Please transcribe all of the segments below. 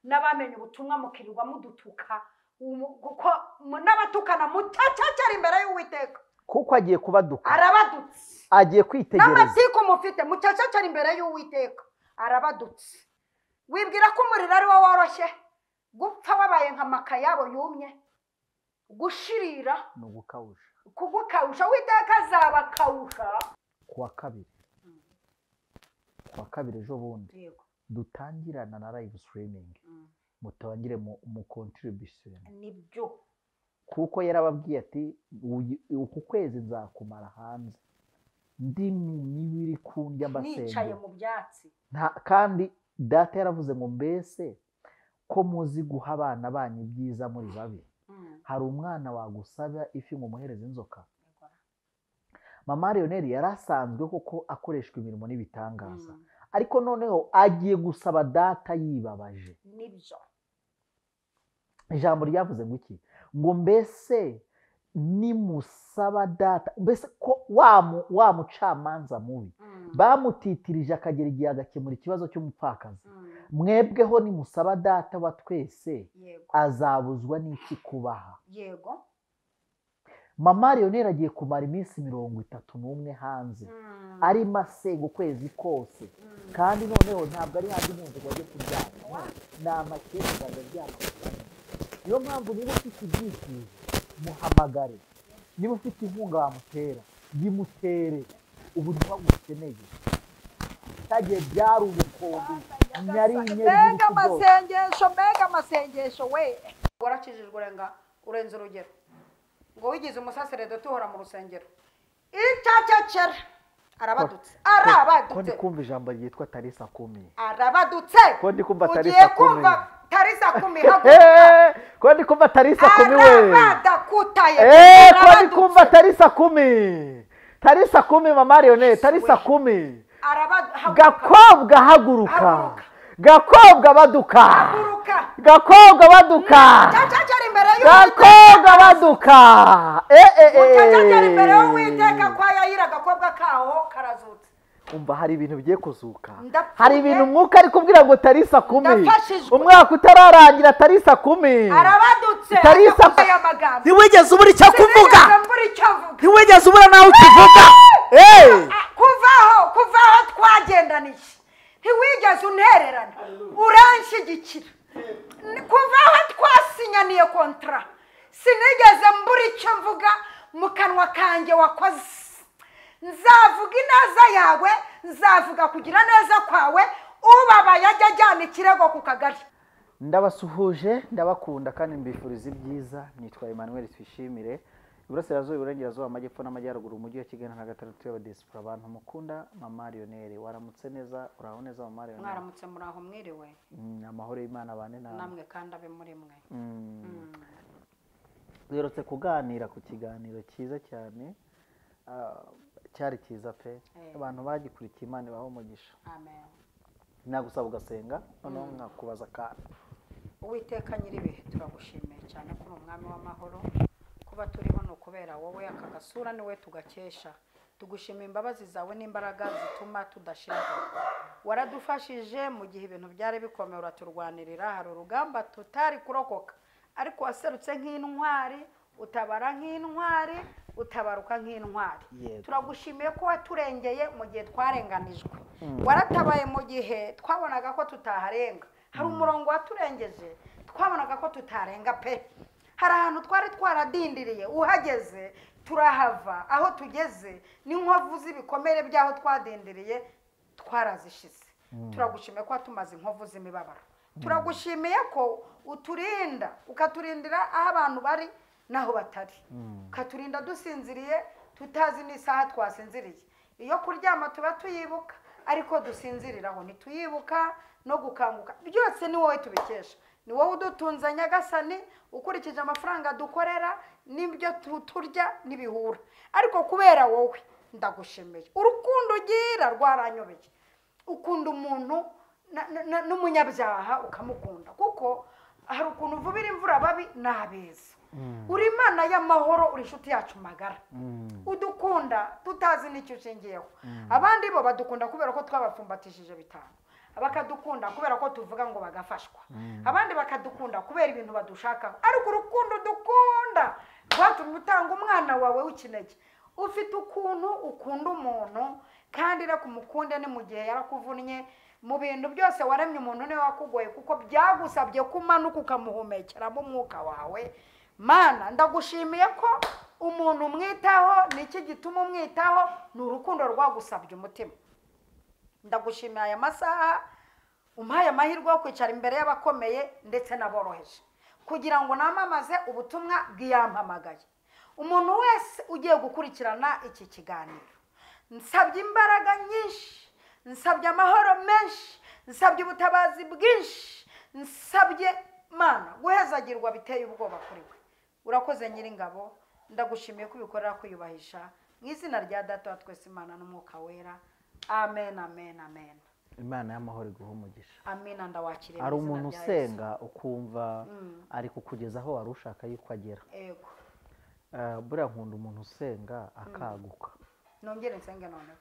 N'abamenye ubutumwa mukirirwa mudutuka, kuko n'abatukana mutacacari imbere y'Uwiteka, kuko agiye kubaduka. Arabadutse, agiye kwitegereza. N'amatiku mufite mucacacari imbere y'Uwiteka, arabadutse. Wibwira ko umuriro ari wo woroshye? Gupfa wabaye nka makayabo yumye, gushirira ni ugukawusha, kugukawusha. Uwiteka azabakawusha. Kuwa kabiri ejo bundi dutangirana na live streaming, mutangire mu contribution. Nibyo, kuko yarababwiye ati uku kwezi nzakumara hanze ndi mu mibiri kundya mbasenga, nicaye mu byatsi. Kandi data yaravuze ngo mbese ko muzi guha abana banyu ibyiza muri babi, hari umwana wagusaba ifi ngo umuhereze inzoka? Mama Lionel yarasanzwe koko akoreshwa imirimo n'ibitangaza, ariko noneho agiye gusaba data yibabaje. Nibyo, ijambo ryavuze ngo iki? Ngo mbese nimusaba data, mbese ko wa mucamanza mubi bamutitirije akagera igihe agakemura ikibazo cy'umupfakazi, mwebweho nimusaba data wa twese azabuzwa n'iki kubaha? Yego. Mama Lionel agiye kumara iminsi 31 hanze, arimo asenga ukwezi kose, kandi noneho ntabwo ari hanze mu nzu ngo ajye kuryama, ni amakeke aryama. Niyo mpamvu niba ufite ibyifuzo muhamagare, niba ufite inkunga wamutera yimutere, ubu ntibagukeneye. Cyagiye byari ubukombe nyari mbega amasengesho, mbega amasengesho we. Warakijijwe urenze urugero, ngo wigize umusaseredoti uhora mu rusengero. Icacacera arabadutse, arabadutse. Ko ndi kumva ijambo ryitwa Tarisa Kumi, arabadutse. Ko ndi kumva Tarisa Kumi, ugiye kumva Tarisa Kumi, haguruka. Ko ndi kumva Tarisa Kumi we, arabadakutaye. Ko ndi kumva Tarisa Kumi, Tarisa Kumi, Mama Lionel, Tarisa Kumi. Gakobwa haguruka, gakobwa baduka, gakobwa baduka, gakobwa baduka. Mucacacari imbere y'Uwiteka kwa Yayira, agakobwa kaho karazutse. Umva, hari ibintu bigiye kuzuka, hari ibintu umwuka ari kubwira ngo Tarisa Kumi, umwaka utararangira Tarisa Kumi arabadutse. Tarisa, ntiwigeze ubura icyo kuvuga, ntiwigeze ubura nawe ukivuga. Kuvaho twagendaniye, ntiwigeze untererana, uranshyigikira. Kuvaho twasinyaniye kontra, sinigeze mbura icyo mvuga mu kanwa kanjye wakoze. Nzavuga ineza yawe, nzavuga kugira neza kwawe, ubabaye ajya ajyana ikirego ku kagari. Ndabasuhuje, ndabakunda kandi mbifuriza ibyiza. Nitwa Emmanuel Twishimire, Iburasirazuba, Iburengerazuba, Amajyepfo n'Amajyaruguru, umujyi wa Kigali na gatandatu y'abadiaspora. Abantu mukunda Mama Lionel, waramutse neza, uraho neza Mama Lionel? Mwaramutse, muraho, mwiriwe. Amahoro y'Imana abane namwe kandi abe muri mwe. Duherutse kuganira ku kiganiro cyiza cyane, cyari cyiza pe, abantu bagikurikiye Imana ibahe umugisha. Amen. Nagusaba ugasenga noneho nkakubaza akantu. Uwiteka nyiribihe, turagushimiye cyane ko uri umwami w'amahoro. Kuba turiho ni ukubera wowe, aka gasura ni we tugakesha. Tugushimiye imbabazi zawe n'imbaraga zituma tudashirwa. Waradufashije mu gihe ibintu byari bikomeye, uraturwanirira. Hari urugamba tutari kurokoka, ariko waserutse nk'intwari, utabara nk'intwari, utabaruka nk'intwari. Turagushimiye ko waturengeye mu gihe twarenganijwe, waratabaye mu gihe twabonaga ko tutaharenga. Hari umurongo waturengeje twabonaga ko tutarenga pe. Hari ahantu twari twaradindiriye, uhageze turahava. Aho tugeze n'inkovu z'ibikomere by'aho twadindiriye twarazishize. Turagushimiye ko watumaze inkovu z'imibabaro. Turagushimiye ko uturinda, ukaturindira aho abantu bari naho batari, ukaturinda dusinziriye tutazi n'isaha twasinziriye. Iyo kuryama tuba tuyibuka, ariko dusinziriraho ntituyibuka, no gukanguka byose ni wowe tubikesha. Ni wowe udutunze Nyagasani, ukurikije amafaranga dukorera n'ibyo turya n'ibihura, ariko kubera wowe ndagushimiye. Urukundo ugira rwaranyobeye. Ukunda umuntu n'umunyabyaha ukamukunda, kuko hari ukuntu uvubira imvura babi n'abeza. Uri Imana y'amahoro, uri inshuti yacu magara, udukunda tutazi n'icyo ushingiyeho. Abandi bo badukunda kubera ko twabapfumbatishije bitanu, Bakadukunda kubera ko tuvuga ngo bagafashwa, abandi bakadukunda kubera ibintu badushakaho, ariko urukundo dukunda rwatumye utanga umwana wawe w'ikinege. Ufite ukuntu ukunda umuntu, kandi reka umukunde ni mu gihe yarakuvunnye mu bintu byose. Waremye umuntu niwe wakugoye, kuko byagusabye kumanuka ukamuhumekeramo umwuka wawe. Mana, ndagushimiye ko umuntu umwitaho. Niki gituma umwitaho? Ni urukundo rwagusabye umutima. Ndagushimiye aya masaha umpaye amahirwe yo kwicara imbere y'abakomeye ndetse n'aboroheje, kugira ngo namamaze ubutumwa bw'iyampamagaye. Umuntu wese ugiye gukurikirana iki kiganiro, nsabye imbaraga nyinshi, nsabye amahoro menshi, nsabye ubutabazi bwinshi, nsabye Mana guhezagirwa biteye ubwoba kuri we. Urakoze Nyiringabo, ndagushimiye ko ubikorera kwiyubahisha, mu izina rya Data wa twese Imana n'Umwuka Wera. Amen, amen, amen. Imana y'amahoro iguhe umugisha. Amina. Ndawakiriye. Hari umuntu usenga ukumva ari kukugeza aho wari ushaka yuko agera. Yego. Buriya nkunda umuntu usenga akaguka. Nongere nsenge noneho.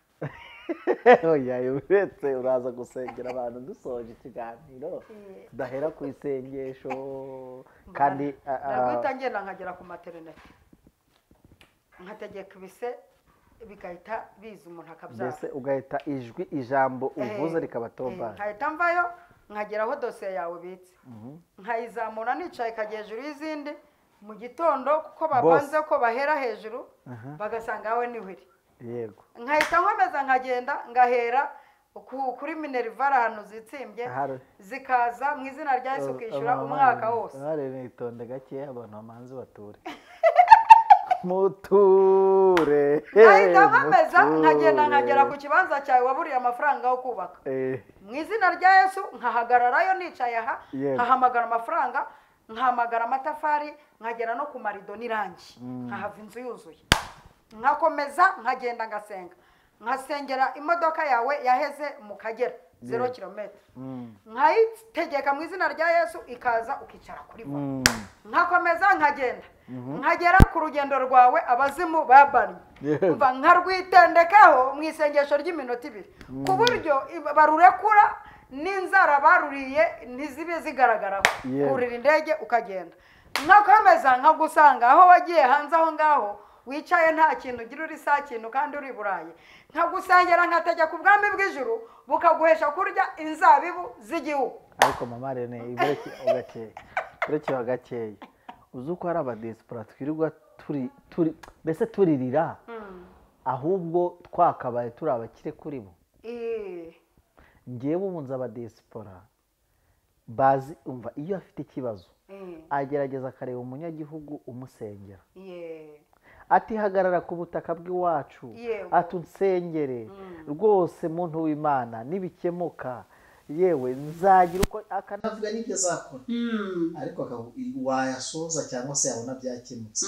Oya, uretse uraza gusengera abantu dusoje ikiganiro, tudahera ku isengesho. Kandi naguhita ngenda nkagera ku materinete, nkategeka ibise bigahita biza, umuntu akabyara. Mbese ugahita ijwi ijambo uvuze rikaba tombana. Nkahita mvayo nkagera aho dosiye yawe ubitse, nkayizamura nicaye ikajya hejuru y'izindi mu gitondo, kuko bapanze ko bahera hejuru bagasanga wowe niho iri. Yego. Nkahita nkomeza nkagenda ngahera kuri Minerval ahantu zitsimbye, zikaza mu izina rya Yesu kwishyura umwaka wose. Nitonde gakeya, abantu bamanze bature. Muture. Nkahita nkomeza nkagenda nkagera ku kibanza cyawe waburiye amafaranga yo kubaka, mu izina rya Yesu nkahagararayo nicaye aha, nkahamagara amafaranga, nkahamagara amatafari, nkagera no ku marido n'irangi, nkahava inzu yuzuye. Nkakomeza nkagenda ngasenga, nkasengera imodoka yawe yaheze mu Kagera 0 kilometero, nkayitegeka mu izina rya Yesu ikaza ukicara kuri vola. Nkakomeza nkagenda nkagera ku rugendo rwawe abazimu babannye, nkarwitendekaho mu isengesho ry'iminota 2, ku buryo barurekura n'inzara baruriye ntizibe zigaragaraho. Kurira indege ukagenda. Nkakomeza nkagusanga aho wagiye hanze aho ngaho wicaye nta kintu ugira, uri sa kintu kandi uri Burayi. Nkagusengera nkategeka ubwami bw'ijuru bukaguhesha kurya inzabibu z'igihugu. Ariko mama Rene, ureke gakeya, uzi uko hari abadiyasipora twirirwa turi mbese turirira, ahubwo twakabaye turi abakire kuri bo. Ngewe ubu nzi abadiyasipora bazi, umva iyo afite ikibazo agerageza akareba umunyagihugu umusengera, ati hagarara ku butaka bw'iwacu, ati unsengere rwose muntu w'Imana, nibikemuka yewe nzagira uko akanavuga n'ibyo azakora, ariko wayasoza cyangwa se yabona byakemutse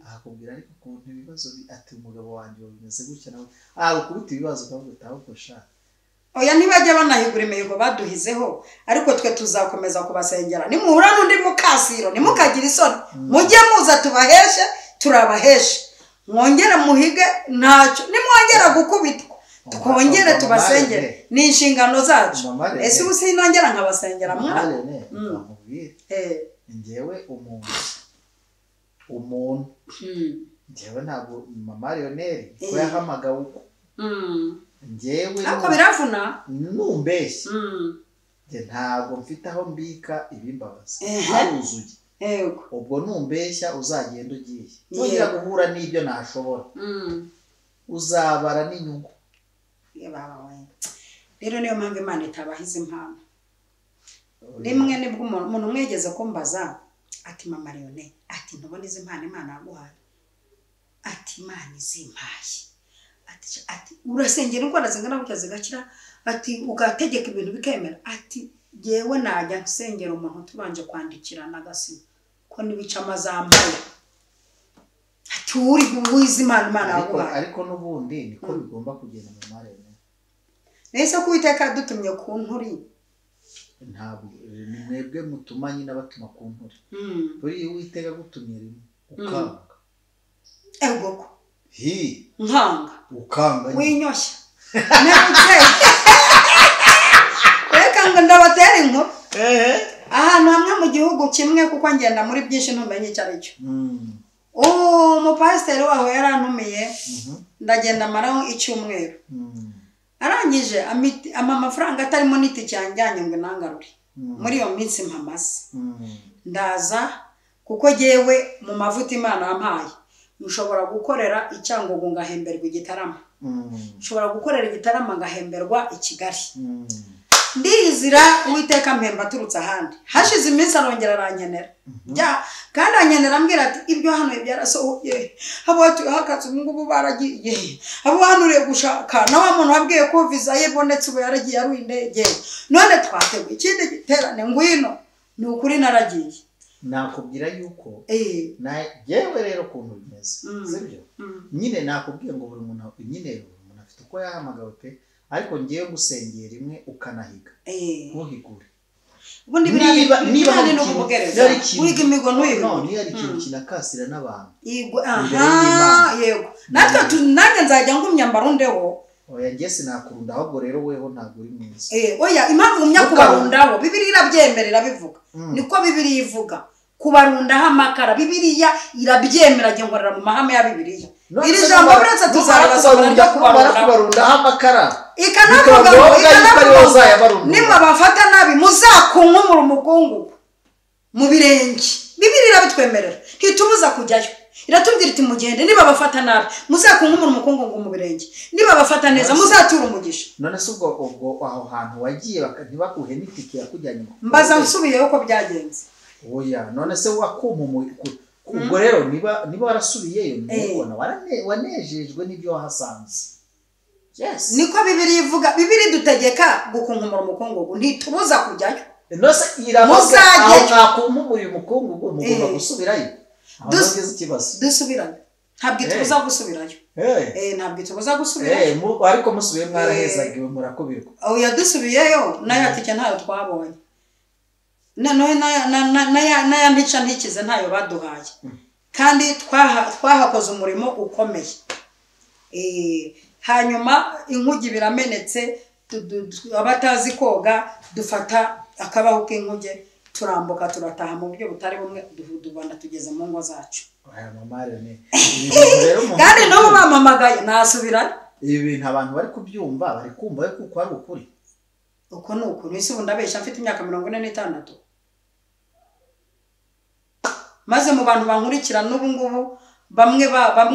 akakubwira ariko ukuntu ibibazo, ati umugabo wanjye bimeze gutya, nawe ukubita ibibazo ukavuga uti ahubwo sha. Oya, ntibajya banahigura imihigo baduhizeho, ariko twe tuzakomeza kubasengera. Nimuhura n'undi mukasiro ntimukagire isoni, mujye muza tubaheshe, turabaheshe. Mwongere muhige ntacyo, nimwongera gukubitwa twongere tubasengere, ni inshingano zacu. Ese ubu sinongera nkabasengera mwana? Njyewe umuntu njyewe ntabwo mama Lionel ko yahamagawe uko njyewe ariko biravuna numbeshye, njye ntabwo mfite aho mbika ibimbabaza, haruzuye. Ubwo numbeshya uzagenda ugiye nongera guhura n'ibyo nashobora, uzabara n'inyungu. Rero niyo mpamvu Imana itabahize impano. Rimwe nibwo umuntu umwegeze kumbaza ati mama Lionel, ati ntubona izi mpano Imana yaguhaye? Ati Imana izimpaye. Ati urasengera indwara zingana gutya zigakira, ati ugategeka ibintu bikemera, ati yewe najya nsengera umuntu tubanje kwandikirana agasinya ko nibica amazambaye, ati uri wize Imana Imana yaguhaye. Ariko n'ubundi niko bigomba kugenda mama Lionel. Nese ko Uwiteka yadutumye ku nturi, ntabwo ni mwebwe mutuma nyine abatuma ku nturi. Buriya Uwiteka agutumye rimwe ukanga, ego ko hi nkanga ukanga winyoshya. Nabutse Mbabwire inkuru. Ahantu hamwe mu gihugu kimwe, kuko ngenda muri byinshi ntumenye icyo ari cyo. Umupasiteri waho yarantumiye, ndagenda maraho icyumweru. Arangije ampa amafaranga atarimo n'itike yanjyanye ngo nangarure. Muri iyo minsi mpamaze ndaza, kuko jyewe mu mavuta Imana yampaye nshobora gukorera i Cyangugu ngahemberwa i Gitarama, nshobora gukorera i Gitarama ngahemberwa i Kigali. Ndiyizira Uwiteka mpemba aturutse ahandi. Hashize iminsi arongera arankenera, kandi ankenera ambwira ati ibyo hano byarasohoye, abo hakaze ubu ngubu baragiye, abo hano uri gushaka na wa muntu wabwiye ko visa ye ibonetse ubu yaragiye ari indege, none twateguye ikindi giterane ngwino. Ni ukuri naragiye. Nakubwira yuko yewe rero ukuntu bimeze, sibyo? Nyine nakubwiye ngo buri muntu nyine umuntu afite uko yahamagawe pe, ariko ngiye gusengera rimwe ukanahiga ntuhigure. Ubundi niba wiga imigo ntuhigure. Niba ari ikintu kinakasira n'abantu. Aha, yego. Natwe nanjye nzajya ngumya mbarundeho. Oya ngiye sinakurunda, ahubwo rero weho ntabwo uri mwiza. Oya impamvu ngumya kubarundaho, Bibiliya irabyemerera bivuga. Niko Bibiliya ivuga. Kubarundaho amakara, Bibiliya irabyemera, ngiye nkorera mu mahame ya Bibiliya. Iri jambo uretse tuzarabasomera ryo kubarundaho amakara. Ikanavuga ngo nimba bafata nabi muzakunkumura umukungugu mu birenge. Bibiliya irabitwemerera, ntitubuza kujyayo. Iratubwira iti mugende, niba bafata nabi muzakunkumura umukungugu mu birenge, niba bafata neza muzatura umugisha. None se ubwo aho hantu wagiye ntibakuhe n'itike yakujyanye? Mbaza nsubiyeyo uko byagenze. Oya none se wakumumuye ubwo rero niba warasubiyeyo nubona wanejejwe n'ibyo wahasanze. Yes. Niko Bibiliya ivuga. Bibiliya dutegeka gukunkumura umukungugu, ntitubuza kujyayo. None iravuga aho mwakunkumuriye umukungugu mugomba gusubirayo. Dusubirayo. Ntabwo itubuza gusubirayo. Ntabwo itubuza gusubirayo. Ariko musubiye mwarahezagiwe murakubirwa. Oya dusubiyeyo nayo tike ntayo twabonye. Noneho naya ntica ntikize ntayo baduhaye. Kandi twahakoze umurimo ukomeye. Hanyuma inkugi biramenetse, abatazi koga dufata akabaho k'inkuge turambuka turataha mu buryo butari bumwe, dubanda tugeze mu ngo zacu. Kandi n'ubu bampamagaye nasubira. Ibi bintu abantu bari kubyumva bari kumva kuko ari ukuri. Uko ni ukuri. Ese ubu ndabeshya mfite imyaka 46. Maze mu bantu bankurikira n'ubu ngubu bamwe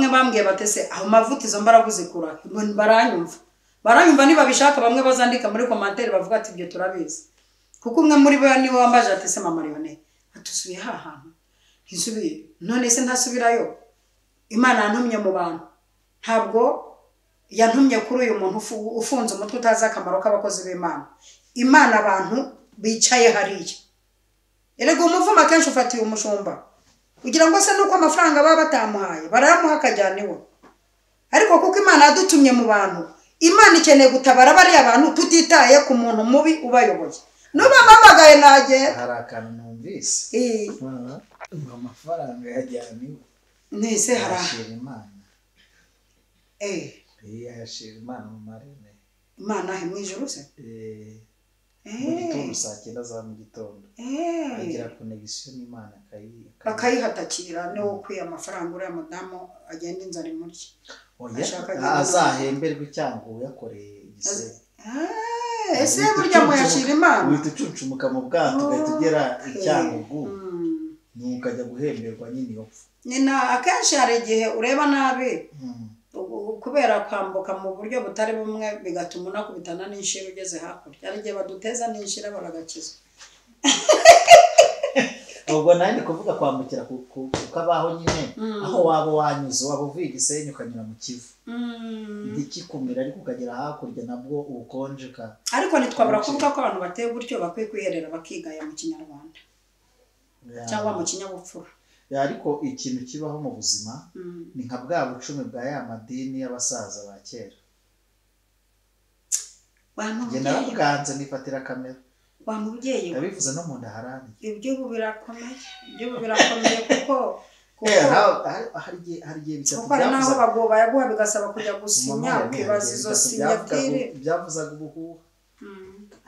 bambwiye batese aho mavuta izo mbaraga uzikura, baranyumva. Baranyumva niba bishaka, bamwe bazandika muri commentaire bavuga ati ibyo turabizi. Kuko umwe muri bo niwe wambaje ati se mama Lionel atusubiye ha hantu ntisubiye, none se ntasubirayo? Imana yantumye mu bantu, ntabwo yantumye kuri uyu muntu ufunze umutwe utazi akamaro k'abakozi b'Imana. Imana abantu bicaye hariya. Erega umuvumo akenshi ufatiye umushumba ugira ngo se nuko amafaranga baba batamuhaye barayamuha akajyana iwe. Ariko kuko Imana yadutumye mu bantu, Imana ikeneye gutabara bariya bantu tutitaye ku muntu mubi ubayoboye. Nuba mpamagaye nagera. Hari akantu numvise. Ngo amafaranga yajyana iwe. Nese harashira Imana. Yashira Imana mu marene. Imana he mu ijuru se? Mu gitondo saa 9 za mu gitondo. Agira connection n'Imana akayihatakira niwo ukwiye amafaranga uriya mudamu agenda inzara imurya. Oya azahemberwe cyangwa uyakoreye igisebe. Ese burya muyashira Imana? Uhita ucuncumuka mu bwato ugahita ugera i Cyangugu, ukajya guhemberwa nyine iyo pfu. Nyina akenshi hari igihe ureba nabi kubera kwambuka mu buryo butari bumwe bigatuma unakubitana n'inshira ugeze hakurya. Hari igihe baduteza n'inshira baragakizwa. Ubwo nari kuvuga kwambukira ku kabaho nyine, aho waba wanyuze waba uvuye Gisenyi ukanyura mu Kivu, ntikikumira ariko ukagera hakurya nabwo ubukonje ka. Ariko ntitwabura kuvuga ko abantu bateye gutyo bakwiye kwiherera bakigaya mu Kinyarwanda cyangwa mu kinyabupfura. Ariko ikintu kibaho mu buzima ni nka bwa bucumi bwa ya madini y'abasaza ba kera. Njye narabwanze nifatira kamera. Wa mubyeyi yabivuze no mu nda harani. Iby'ubu birakomeye, iby'ubu birakomeye kuko hari igihe bitatu byavuze naho bayaguha bigasaba kujya gusinya ukibaza izo sinyatire byavuzaga ubuhuha.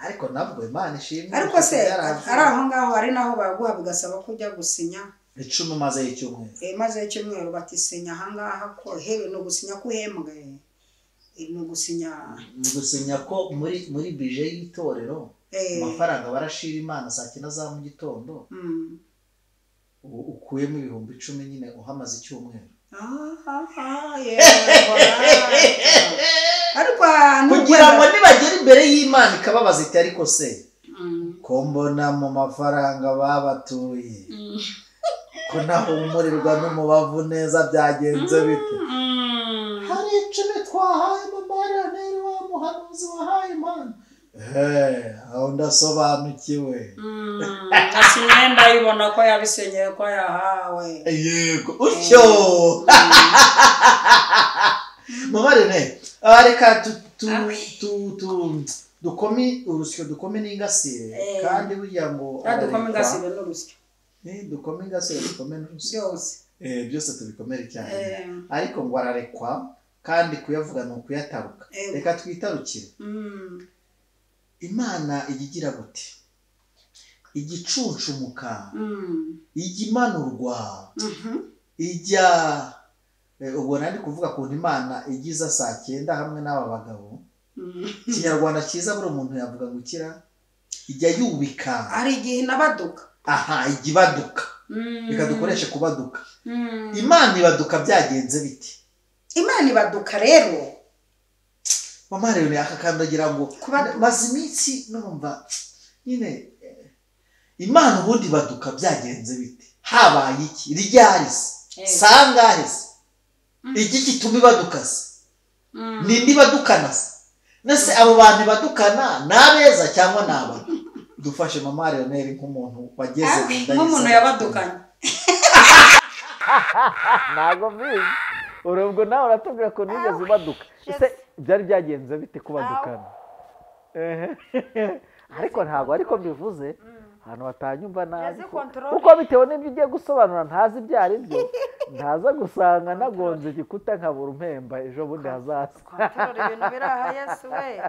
Ariko nabwo Imana ishimwe. Ariko se ari aho ngaho ari naho baguha bigasaba ko ujya gusinya 10 maze y'icyumweru. Maze y'icyumweru bati sinya aha ngaha ko hewe no gusinya ko uhembwe. No gusinya gusinya ko muri bije y'itorero amafaranga barashira Imana saa 9 za mu gitondo. Ukuyemo 10,000 nyine uhamaze icyumweru. Ariko kugira ngo nibagera imbere y'Imana ikababaza iti ariko se ko mbona mu mafaranga babatuye ko nahumurirwa n'umubavu neza byagenze bite? Hari 10 twahaye mama Leonel wa muhanuzi wahaye Imana. Aho ndasobanukiwe. Asinye ndayibona ko yabisenyeye ko yahawe. Yego utyo. Mama Leonel, reka dukome urusyo, dukome n'ingasire, kandi burya ngo dukome ingasire n'urusyo. Dukome ingasire dukome n'urusyo byose. Byose tubikomere cyane. Ariko ngo ararekwa kandi kuyavuga ni ukuyataruka. Reka twitarukire. Imana igigira gute? Igicuncumuka, igimanurwa, ijya ubwo nari kuvuga kuntu Imana igiza saa 9 hamwe n'aba bagabo. Ikinyarwanda cyiza buri umuntu yavuga ngo ukira ijya yubika. Ari igihe nabaduka. Aha, ijya ibaduka. Reka dukoreshe kubaduka. Imana ibaduka byagenze biti? Imana ibaduka rero. Mama rero akakandagira ngo maze iminsi numva nyine Imana ubundi baduka byagenze bite? Habaye iki? Ryari se? Sangahe se? Iki gituma ibaduka se? Nindi badukana se? Nese abo bantu badukana nabeza cyangwa nababi? Dufashe mama Leonel nk'umuntu wageze mu nda nk'umuntu yabadukanye. Ntago mbizi. Urubwo nawe uratubwira ko nigeze ubaduka. Ese byari byagenze bite kubadukana? Ariko ntago ariko mbivuze ahantu batanyumva nabi kuko bitewe n'ibyo ugiye gusobanura ntazi ibyo ari byo, ntaza gusanga nagonze igikuta nkabura umpemba ejo bundi hazaza. Kontrol ibintu biri aha Yesu we.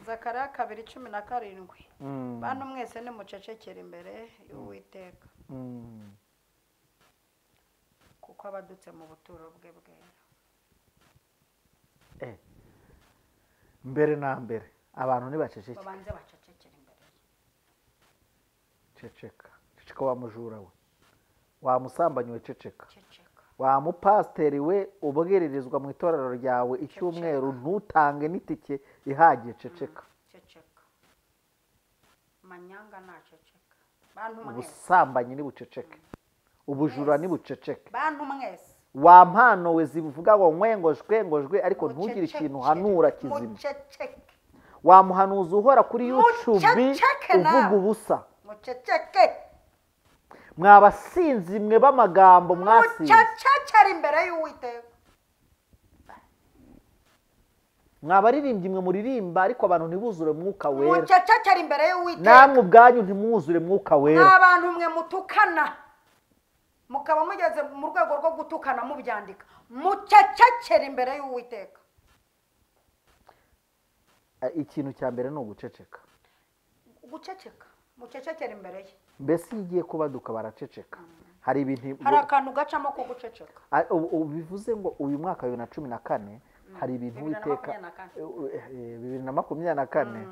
Zakariya 2:17. Bantu mwese nimucecekere imbere y'Uwiteka. Kuko abadutse mu buturo bwe bwera. Mbere na mbere abantu ntibaceceke, babanze bacecekere imbere ye. Ceceka, ceceka wa mujura we, wa musambanyi we, ceceka, wa mupasiteri we ubwiririzwa mu itorero ryawe icyumweru ntutange n'itike ihagije, ceceka. Ceceka manyanga naceceka. Bantu mwese ubusambanyi nibuceceke, ubujura nibuceceke. Bantu mwese wa mpano we zivuga ngo nkwe ngojwe ariko ntugire ikintu hanura kizima. Wa muhanuzi uhora kuri YouTube uvuga ubusa. Muceceke. Mwabasinzi mwe b'amagambo mwasinze. Mucecekere imbere y'Uwiteka. Mwabaririmbyi mwe muririmba ariko abantu ntibuzure mwuka wera. Mucecekere imbere y'Uwiteka. Namwe ubwanyu ntimwuzure mwuka wera. N'abantu mwe mutukana mukaba mugeze mu rwego rwo gutukana mubyandika, mucecekere imbere y'Uwiteka. Ikintu cya mbere ni uguceceka. Guceceka, mucecekere imbere ye. Mbese igiye kubaduka baraceceka. Hari ibintu, hari akantu gacamo ko guceceka. Bivuze ngo uyu mwaka 2014 hari ibintu Uwiteka 2024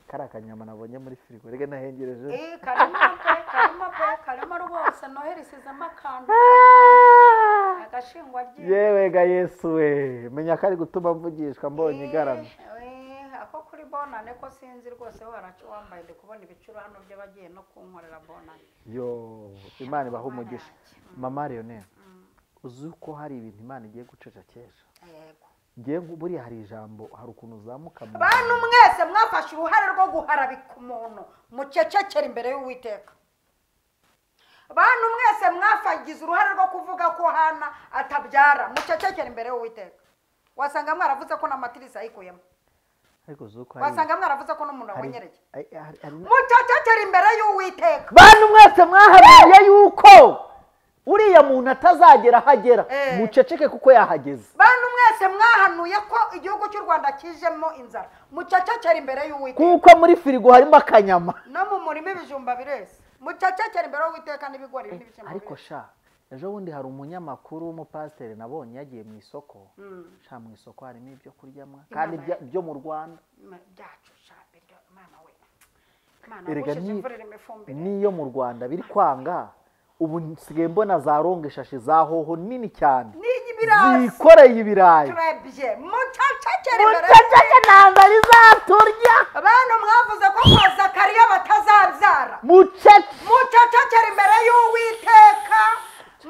kari akanyama nabonye muri firigo rege nahengereje. Karimo pe, karimo pe, karimo rwose. Noheli isizemo akantu agashingwa rye. Yewe ga Yesu we, menya ko ari gutuma mvugishwa mbonye igaramye. Ako kuri bonane ko sinzi rwose waracu wambaye, ndi kubona ibicuro hano by'abagiye no kunkorera bonane. Yo, Imana ibahe umugisha. Mama Leonel, uzi ko hari ibintu Imana igiye gucecekesha? Yego. Ngiye buriya hari ijambo, hari ukuntu uzamuka. Bantu mwese mwafashe uruhare rwo guharabika umuntu, mucecekere imbere y'Uwiteka. Bantu mwese mwafagize uruhare rwo kuvuga ko Hana atabyara, mucecekere imbere y'Uwiteka. Wasanga mwaravuze ko na matirisa ayikuyemo. Wasanga mwaravuze ko n'umuntu wabonyereye. Mucecekere imbere y'Uwiteka. Bantu mwese mwahanuye yuko Uriya muntu atazagera ahagera, muceceke kuko yahageze. Bantu mwese mwahanuye ko igihugu cy'u Rwanda kijemo inzara, mucecekere imbere y'Uwiteka. Kuko muri firigo harimo akanyama. No mu murima ibijumba bireze. Mucecekere imbere y'Uwiteka n'ibigori n'ibishyimbo. Ariko sha, ejo bundi hari umunyamakuru w'umupasiteri nabonye yagiye mu isoko. Sha mu isoko harimo ibyo kurya mwa kandi byo mu Rwanda. Byacu sha biryo mama we. Imana gushije imvura irimo ifumbire. Niyo mu Rwanda biri kwanga. Ubu nsigaye mbona za ronge shashi za hoho nini cyane zikoreye ibirayi. Turebye mucecekere imbere. Muceceke ntabwo rizaturya. Abantu mwavuze ko kwa Zakariya batazabyara. Mucecekere imbere y'Uwiteka.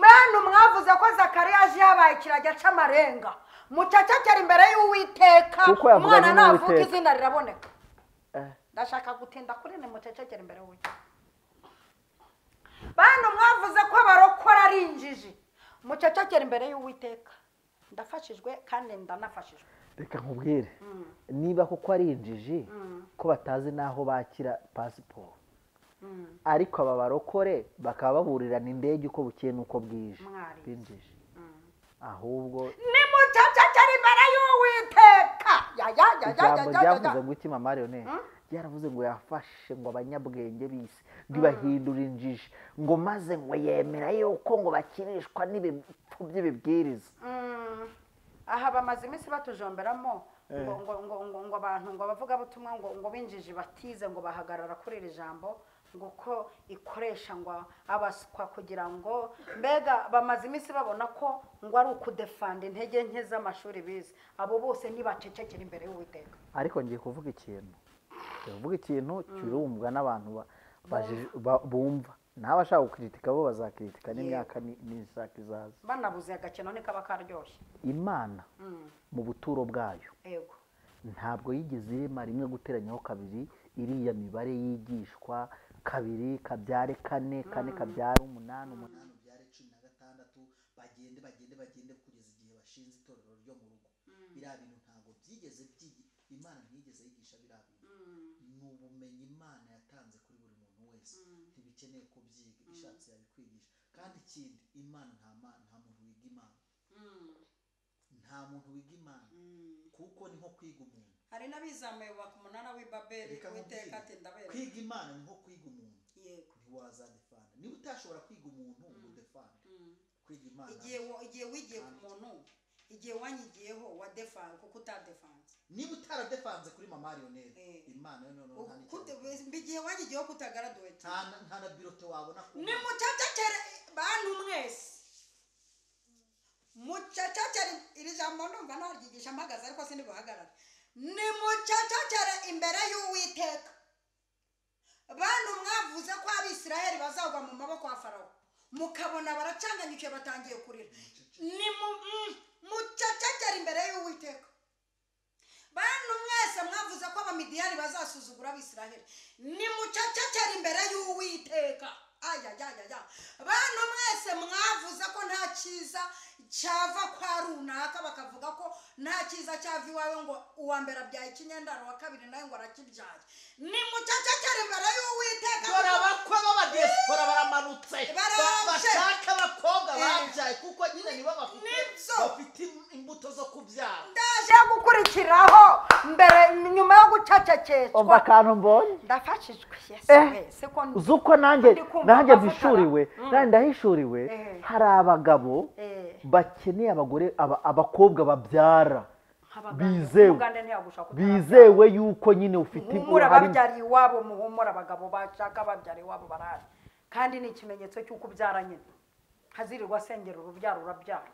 Bantu mwavuze ko Zakariya aje yabaye ikiragi c'amarenga. Mucecekere imbere y'Uwiteka. Umwana navuka izina riraboneka. Ndashaka gutinda kuri ni mucecekere imbere y'Uwiteka. Bantu mwavuze ko barokora ari injiji. Mucecekere imbere y'Uwiteka. Ndafashijwe kandi ndanafashijwe. Reka nkubwire, niba koko ari injiji ko batazi naho bakira pasiporo, ariko aba barokore bakaba baburirana indege uko bukeye n'uko bwije, binjije. Ahubwo ni mucecekere imbere y'Uwiteka. Ya ya ya ya ya ryavuze ngo iki mama Leonel? Yaravuze ngo yafashe ngo abanyabwenge bisi ngo ibahindura injiji, ngo maze ngo yemera yuko ngo bakirishwa n'ibipfu by'ibibwiriza. Aha bamaze iminsi batujomberamo ngo ngo ngo ngo ngo abantu ngo abavuga butumwa ngo ngo binjiji batize ngo bahagarara kuri iri jambo ngo ko ikoresha ngo abaswa kugira ngo mbega bamaze iminsi babona ko ngo ari ukudefanda intege nke z'amashuri bize. Abo bose nibacecekera imbere y'Uwiteka. Ariko ngiye kuvuga ikintu. Kuvuga ikintu kirumvwa n'abantu bumva, n'abashaka gukritika bo bazakritika n'imyaka n'isaka izaza. Banabuze agakino ni kaba karyoshye. Imana mu buturo bwayo yego ntabwo yigeze irema rimwe guteranyaho kabiri, iriya mibare yigishwa kabiri kabyare kane, kane kabyare umunani, umunani byare 16, bagende bagende bagende kugeza igihe bashinze itorero ryo mu rugo. Biriya bintu ntabwo byigeze byigi, Imana ntiyigeze yigisha biriya bintu. Ni ubumenyi Imana yatanze kuri buri muntu wese, ntibikeneye kubyiga, ishatse yabikwigisha. Kandi ikindi, Imana nta muntu wiga Imana. Nta muntu wiga Imana kuko ni nko kwiga umuntu. Hari n'abizamuye bubaka umunara w'i Babeli, Uwiteka ati ndabereka. Kwiga Imana ni nko kwiga umuntu. Yego. Ntiwazadefanda. Niba utashobora kwiga umuntu ngo udefande. Kwiga Imana. Igihe wigiye ku muntu, igihe wanyigiyeho wadefanze kuko utadefanze. Niba utaradefanze kuri mama Lionel, Imana yo noneho nta n'ikintu. Igihe wanyigiyeho kutagaraduwete. Nta na birote wabona ku. Ni mucecekere bantu mwese. Mucecekere iri jambo ndumva naryigisha mpagaze ariko sindi buhagarare. Ni mucecekere imbere y'Uwiteka. Bantu mwavuze ko Abisiraheli bazagwa mu maboko ya Farawo, mukabona baracanganyukiye batangiye kurira. Ni mucecekere imbere y'Uwiteka. Bantu mwese mwavuze ko Abamidiyani bazasuzugura Abisiraheli, ni mucecekere imbere y'Uwiteka. Aya ya ya ya. Bantu mwese mwavuze ko nta cyiza cyava kwa runaka, bakavuga ko nta cyiza cyava iwawe ngo uwa mbere abyaye ikinyendaro, wa kabiri nawe ngo arakibyaye. Ni mucecekere imbere y'Uwiteka. Dore abakwe b'abadiaspora baramanutse, bashaka abakobwa babyaye kuko nyine nibo bafite imbuto zo kubyara. Ndaje gukurikiraho mbere nyuma yo gucecekeshwa. Umva akantu mbonye. Ndafashijwe. Yes, ko uzuko nanjye mpishuriwe, nanjye ndahishuriwe. Hari abagabo bakeneye abagore abakobwa babyara bizewe yuko nyine ufite muhumura babyariye iwabo, muhumura abagabo bashaka babyariye iwabo barahari. Kandi ni ikimenyetso cy'uko ubyara nyine, hazirirwa asengera urubyaro urabyara.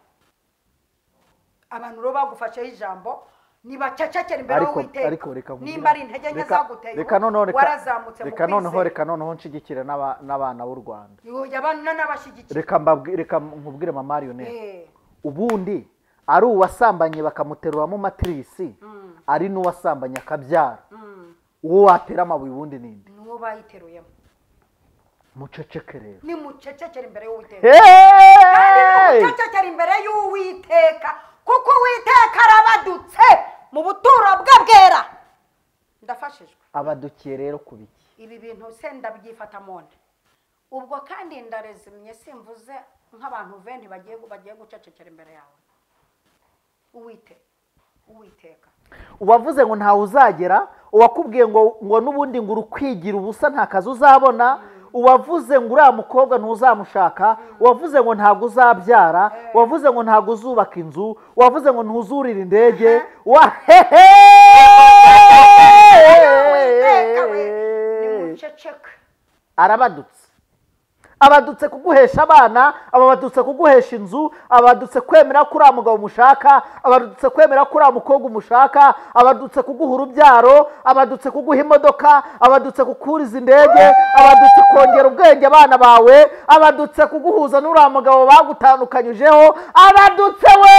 Abantu rero bagufasheho ijambo nibacecekere imbere y'Uwiteka. Nimba ari intege nke zaguteye, warazamutse mu kwizera. Reka noneho nshigikire n'abana b'u Rwanda. Reka reka nkubwire mama Lionel, ubundi ari uwasambanye bakamuteruramo matirisi, ari n'uwasambanye akabyara, uwo watera amabuye ubundi ninde? N'uwo bayiteruyemo. Muceceke rero. Ni mucecekere imbere y'Uwiteka. Kandi mucecekere imbere y'Uwiteka, kuko Uwiteka arabadutse mu buturo bwe bwera. Ndafashijwe. Abadukiye rero kubiki? Ibi bintu se ndabyifata monde. Ubwo kandi ndarezimye simvuze nk'abantu 20 bagiye gucecekera imbere yawe. Uwiteka uwavuze ngo ntawe uzagera, uwakubwiye ngo n'ubundi ngo urukwigira ubusa nta kazi uzabona, uwavuze ngo uriya mukobwa ntuzamushaka, uwavuze ngo ntabwo uzabyara, uwavuze ngo ntabwo uzubaka inzu, uwavuze ngo ntuzurira indege, arabadutse. Abadutse kuguhesha abana, abadutse kuguhesha inzu, abadutse kwemera ko uriya mugabo umushaka, abadutse kwemera ko uriya mukobwa umushaka, abadutse kuguha urubyaro, abadutse kuguha imodoka, abadutse kukuriza indege, abadutse kongera ubwenge abana bawe, abadutse kuguhuza n'uriya mugabo bagutandukanyujeho, abadutse we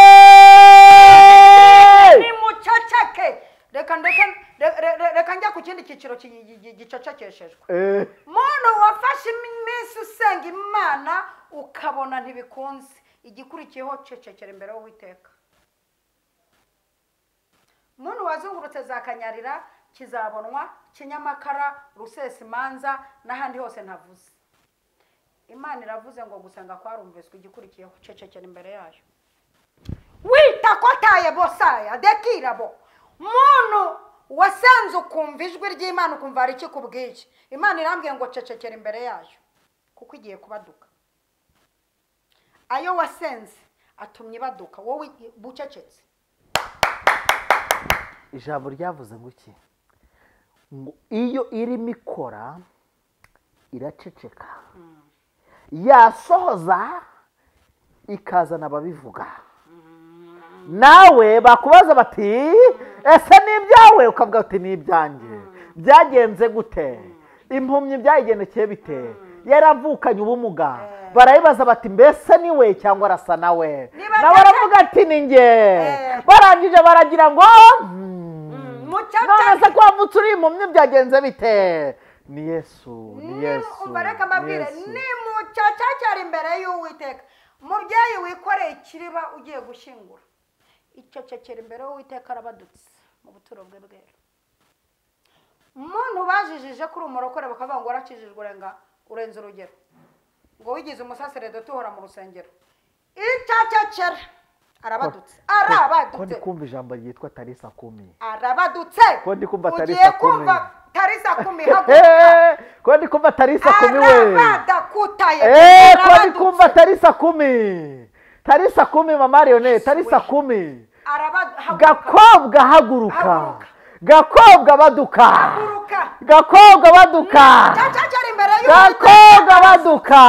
nimuceceke. Reka njya ku kindi cyiciro gicecekeshejwe. Muntu wafashe iminsi usenga Imana ukabona ntibikunze, igikurikiyeho cecekera imbere y'Uwiteka. Muntu wazungurutse za Kanyarira, Kizabonwa, Kinyamakara, Rusesimanza n'ahandi hose ntavuze, Imana iravuze ngo gusenga kwarumviswe, igikurikiyeho cecekera imbere yayo. Wita kotaye bosaya dekirabo. Muntu wasanze ukumva ijwi ry'Imana ukumva hari ikikubwiye, Imana irambwiye ngo cecekera imbere yayo kuko igiye kubaduka. Ayo wasenze atumye baduka, wowe bucecetse. Ijambo ryavuze ngo iki? Ngo iyo irimo ikora iraceceka, yasohoza ikazana ababivuga. Nawe bakubaza bati ese ni ibyawe, ukavuga uti ni ibyanjye. Byagenze gute? Impumyi byayigendekeye bite? Yaravukanye ubumuga. Barayibaza bati mbese ni we cyangwa arasa nawe? Nawe aravuga ati ni njye. Barangije baragira ngo none se ko wavutse uri impumyi byagenze bite? Ni Yesu, ni Yesu. Reka mbabwire, nimucecekera imbere y'Uwiteka. Mubyeyi wikoreye ikiriba ugiye gushyingura, icecekera imbere y'Uwiteka arabadutse mu buturo bwe bwera. Umuntu bajijije kuri umurokore bakavuga ngo warakijijwe urenze urugero, ngo wigize umusaseredoti uhora mu rusengero, icecekera arabadutse. Arabadutse. Ko ndi kumva ijambo ryitwa Tarisa Kumi. Arabadutse. Ko ndi kumva Tarisa Kumi. Tarisa Kumi haguruka. Ko ndi kumva Tarisa Kumi we. Arabadakutaye. Ko ndi kumva Tarisa Kumi. Tarisa Kumi mama Leonel, Tarisa Kumi. Gakobwa haguruka. Gakobwa baduka. Gakobwa baduka. Gakobwa baduka.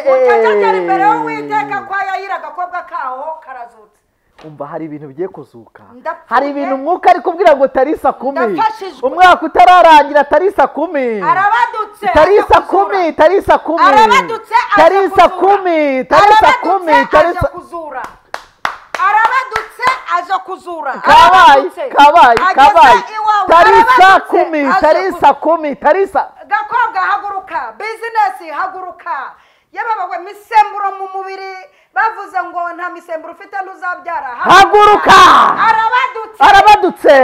Mucecekera imbere y'Uwiteka kwa Yayira gakobwa kaho karazutse. Umva hari ibintu bigiye kuzuka. Hari ibintu umwuka ari kubwira ngo Tarisa Kumi. Umwaka utararangira Tarisa Kumi. Arabadutse. Tarisa Kumi, Tarisa Kumi. Arabadutse. Tarisa Kumi, Tarisa Kumi, Tarisa kuzura. Arabadutse aje kuzura. Kabaye, kabaye, kabaye. Tarisa Kumi, Tarisa Kumi, Tarisa. Gakobwa haguruka, business haguruka. Yababagwe misemburo mu mubiri bavuze ngo nta misemburo ufite ntuzabyara. Haguruka. Arabadutse. Arabadutse.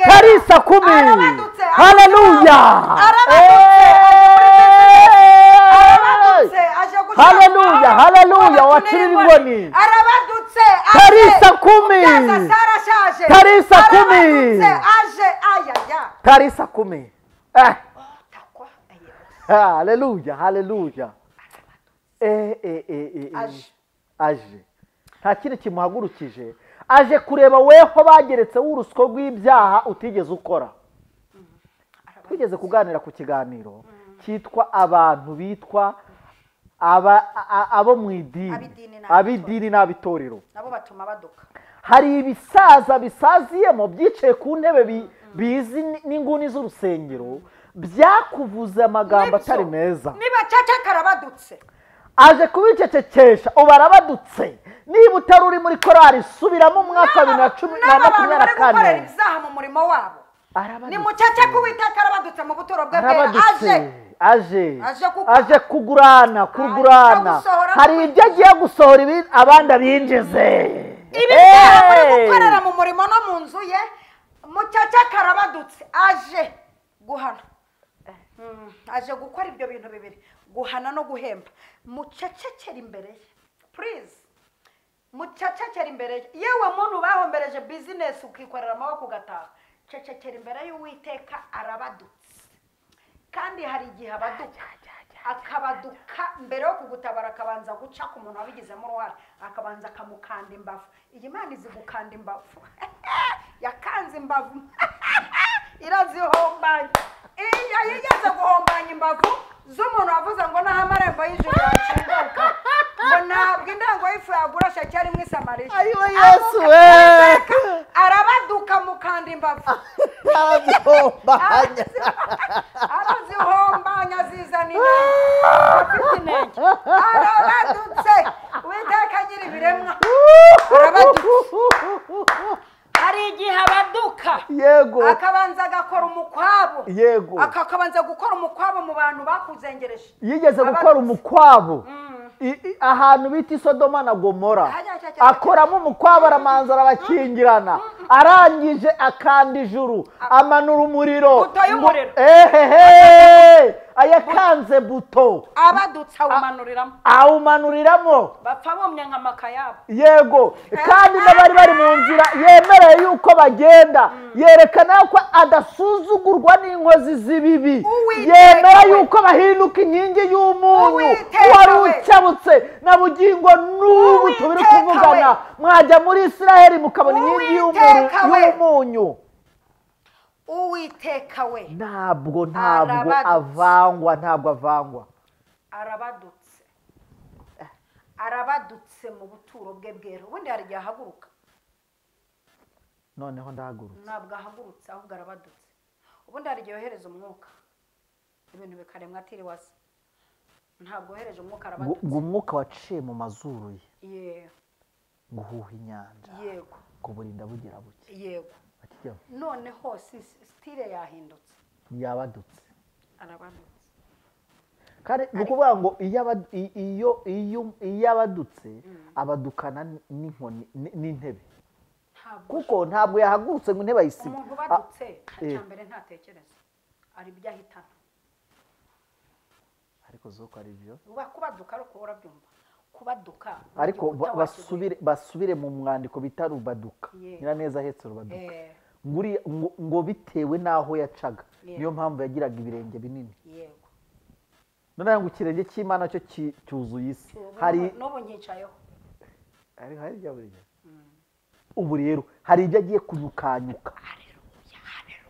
Tarisa Kumi. Arabadutse. Haleluya. Arabadutse. Arabadutse. Aje gushaka. Haleluya, haleluya, wacirira inkoni. Arabadutse. Tarisa Kumi. Tarisa Kumi. Aje ayaya. Tarisa Kumi. Haleluya, haleluya. Aje. Nta kindi kimuhagurukije, aje kureba weho bageretse w'urusyo rw'ibyaha utigeze ukora. Twigeze kuganira ku kiganiro cyitwa abantu bitwa abo mu idini, ab'idini n'abitorero, nabo batuma baduka. Hari ibisaza bisaziyemo byicaye ku ntebe bizi n'inguni z'urusengero byakuvuze amagambo atari meza. Niba cecekara badutse, aje kubicecekesha ubu arabadutse. Niba utari uri muri korali subiramo umwaka wa 2024 ibyaha mu murimo wabo. Ni muceceke Uwiteka arabadutse mu buturo bwe bwera. Aje aje kugurana, kurugurana. Hari ibyo agiye gusohora abandi abinjize. Ibi byaha muri gukorera mu murimo no mu nzu ye. Muceceke arabadutse aje guhana. Aje gukora ibyo bintu bibiri, guhana no guhemba. Mucecekere imbere ye, please, mucecekere imbere ye. Yewe muntu bahombereje business ukikorera amaboko ugataha, cecekera imbere y'Uwiteka, arabadutse. Kandi hari igihe abaduka, akabaduka mbere yo kugutabara akabanza guca ku muntu wabigizemo uruhare, akabanza akamukanda imbavu. Iyi Mana izi gukanda imbavu. Yakanze imbavu irazihombanya. Iyo yigeze guhombanya imbavu z'umuntu wavuze ngo naho amarembo y'ijuru yakinguka, ngo ntabwo indango y'ifu yagura shekeri imwe i Samariya. Ayiwe Yesu we! Arabaduka mukanda imbavu, arazihombanya, arazihombanya, zizana inenge, afite inenge. Arabadutse. Uwiteka nyiri ibiremwa arabadutse. Hari igihe abaduka, yego, akabanza agakora umukwabo, yego, akabanza gukora umukwabo mu bantu bakuzengereje. Yigeze gukora umukwabo ahantu bita Sodoma na Gomora, akoramo umukwabo, aramanza arabakingirana, arangije akanda ijuru, amanura umuriro, ehehe, ayakanze buto, abadutse awumanuriramo, awumanuriramo, bapfa bomye nka makayabo. Yego, kandi n'abari bari mu nzira yemereye yuko bagenda, yerekana ko adasuzugurwa n'inkozi z'ibibi, yemera yuko bahinduka inkingi y'umunyu wari ukebutse na bugingo n'ubu tubiri kuvugana. Mwajya muri Israheli mukabona inkingi y'umunyu. Uwiteka we ntabwo avangwa, ntabwo avangwa. Arabadutse, arabadutse mu buturo bwe bwera. Ubundi hari igihe ahaguruka, noneho ndahagurutse. Ntabwo ahagurutse, ahubwo arabadutse. Ubundi hari igihe yohereza umwuka, ibintu bikaremwa atiriwase. Ntabwo yohereje umwuka, arabadutse. Ngo umwuka waciye mu mazuru ye, guhuha inyanja, yego, kuburinda bugira buke, yego. Noneho sitire yahindutse, yabadutse, arabadutse. Kandi ni ukuvuga ngo iyo abadutse abadukana n'inkoni n'intebe, kuko ntabwo yahagurutse ngo intebe ayisibe. Umuntu ubadutse icya mbere ntatekereza, ari ibyo ahitana. Ariko zoko ari byo kubaduka, ariko urabyumva kubaduka. Ariko basubire mu mwandiko bita rubaduka, Nyiraneza ahetse rubaduka, ngo bitewe n'aho yacaga, niyo mpamvu yagiraga ibirenge binini. Yego, none ngo ikirenge cy'Imana cyo cyuzuye isi. Hari n'ubu nyicayeho, hari ibyo buri gihe. Ubu rero hari ibyo agiye kunyukanyuka,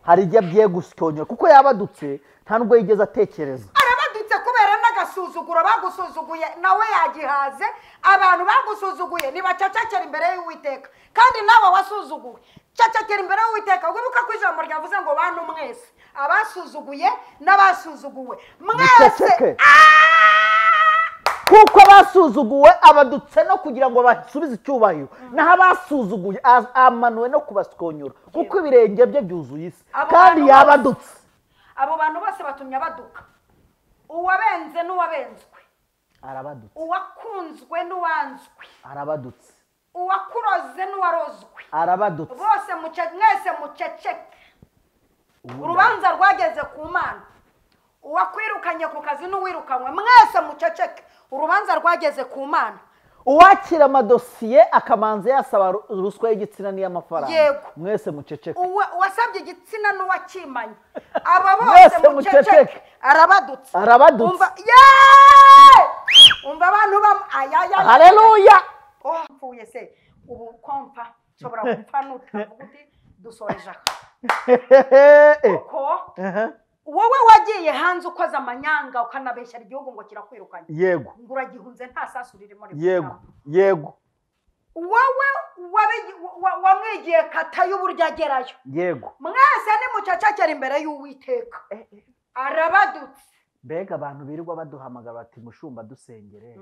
hari ibyo agiye gusyonyora, kuko yabadutse nta nubwo yigeze atekereza. Arabadutse kubera n'agasuzuguro bagusuzuguye, nawe yagihaze. Abantu bagusuzuguye ntibacecekera imbere y'Uwiteka, kandi nawe wasuzuguwe cecekera imbere y'Uwiteka. Wibuka ko ijambo ryavuze ngo bantu mwese, abasuzuguye n'abasuzuguwe mwese, kuko abasuzuguwe abadutse no kugira ngo basubize icyubahiro, naho abasuzuguye amanuwe no kubaskonyora, kuko ibirenge bye byuzuye isi, kandi yabadutse. Abo bantu bose batumye abaduka, uwabenze n'uwabenzwe arabadutse, uwakunzwe n'uwanzwe arabadutse, uwakuroze n'uwarozwe arabadutse. Bose mwese muceceke. Urubanza rwageze ku Mana. Uwakwirukanye ku kazi n'uwirukanywe, mwese muceceke. Urubanza rwageze ku Mana. Uwakira amadosiye akamanza yasaba ruswa y'igitsina n'iy'amafaranga, yego, mwese muceceke. Uwasabye igitsina n'uwakimanye, aba bose muceceke. Arabadutse, arabadutse. Umva abantu bam ayaya. Haleluya. Oh, mfuye se ubu kompa nshobora gupfa nutavuga uti dusoreje aha. Kuko wowe wagiye hanze ukoze amanyanga ukanabeshyara igihugu ngo kirakwirukanye, yego, ngo uragihunze nta sasu ririmo. Yego, yego. Wowe wamwigiye kata y'uburyo agerayo, yego. Mwese nimucecekera imbere y'Uwiteka, arabadutse. Mbega abantu birirwa baduhamagara bati mushumba dusengere,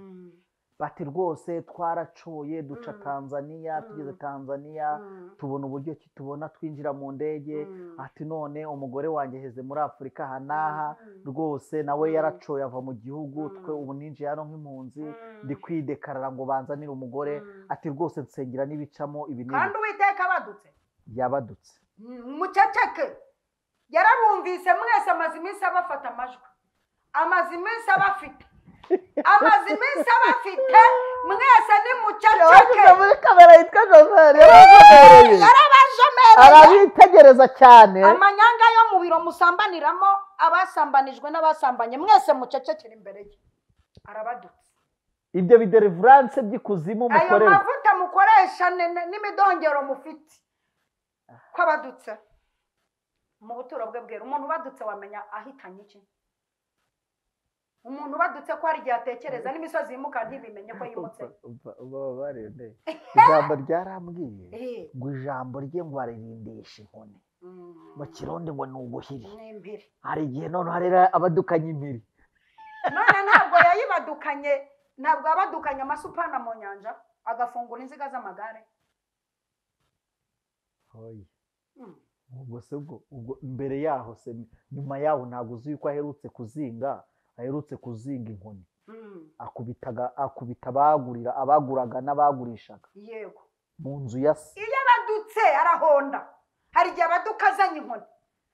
bati rwose twaracoye duca Tanzania, tugeze Tanzania tubona uburyo ki tubona twinjira mu ndege, ati none umugore wanjye heze muri Afurika aha n'aha, rwose nawe yaracoye ava mu gihugu, twe ubu ninjiye hano nk'impunzi, ndi kwidekarara ngo banzanire umugore, ati rwose nsengera n'ibicamo ibi n'ibi. Kandi Uwiteka abadutse, yabadutse. Muceceke. Yarabumvise mwese, amaze iminsi abafata amajwi, amaze iminsi abafite, amaze iminsi abafite mwese ni muceceke. Muri kamera yitwa Jomeri yarabajomereye, arabitegereza cyane. Amanyanga yo mu biro musambaniramo, abasambanijwe n'abasambanye mwese mucecekere imbere ye, arabadutse. Ibyo bidelivrance by'ikuzimu mukorera, ayo mavuta mukoresha n'imidongero mufite ko abadutse mu buturo bwe bwera. Umuntu ubadutse wamenya ahitanye iki? Umuntu ubadutse ko hari igihe atekereza n'imisozi yimuka ntibimenye ko yimutse. Ijambo ryarambwiye ngo ijambo rye ngo aririndishe inkoni mu kirundi ngo ni uguhiri. Hari igihe noneho hari abadukanye impiri. None ntabwo yayibadukanye, ntabwo yabadukanye amasupana mu nyanja agafungura inziga z'amagare. Ubwo se ubwo mbere yaho se nyuma yaho ntabwo uzi yuko aherutse kuzinga, aherutse kuzinga inkoni, akubita abagurira, abaguraga n'abagurishaga. Yego, mu nzu ya se. Iyo abadutse arahonda. Hari igihe abaduka azanye inkoni,